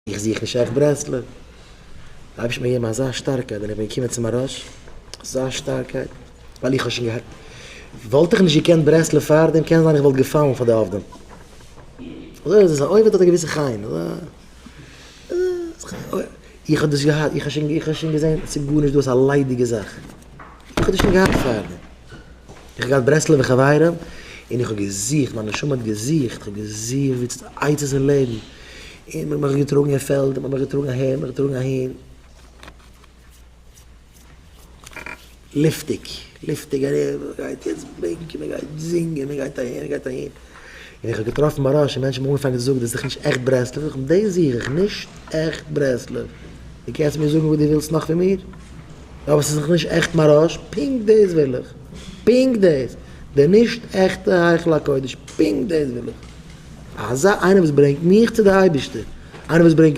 איך זוך נישט עכט ברסלב. דער אייבערשטער האט מיר געגעבן אזא שטארקייט ווען איך בין געקומען צו מוהרא"ש, אזא שטארקייט, ווייל איך האב שוין געהאט, וואלט איך נישט געקענט ברסלב פארדעם, קען זיין איך וואלט געפאלן פאר די עובדים. אזוי איז עס, א עובד האט א געוויסע חן, איך האב דאס געהאט, איך האב שוין, איך האב שוין געזען ס'איז גארנישט דא, ס'איז א ליידיגע זאך. איך האב דאס שוין געהאט פארדעם. איך האב געהאט ברסלב'ע חברים, און איך האב געזוכט, מיין נשמה האט געזוכט, איך האב געזוכט ווי צו עצות אין לעבן, און מ'האט מיך געטראגן אין פעלד, מ'האט מיך געטראגן אהער, מ'האט מיך געטראגן אהין. לופטיג, לופטיג ארום, מ'גייט יעצט בענקען, מ'גייט זינגען, מ'גייט אהער, מ'גייט אהין. און איך האב געטראפן מוהרא"ש און מענטשן האבן אנגעפאנגען צו זאגן דאס איז דאך נישט עכט ברסלב, זאג איך דאס זוך איך, נישט עכט ברסלב. דו קענסט מיר זאגן וואס דו ווילסט נאך פון מיר? אבער ס'איז דאך נישט עכט מוהרא"ש, פונקט דאס וויל איך, פונקט דאס, די נישט עכטע היכל הקודש, פונקט דאס וויל איך. אזא איינער וואס ברענגט מיך צו די אייבערשטער, איינער וואס ברענגט.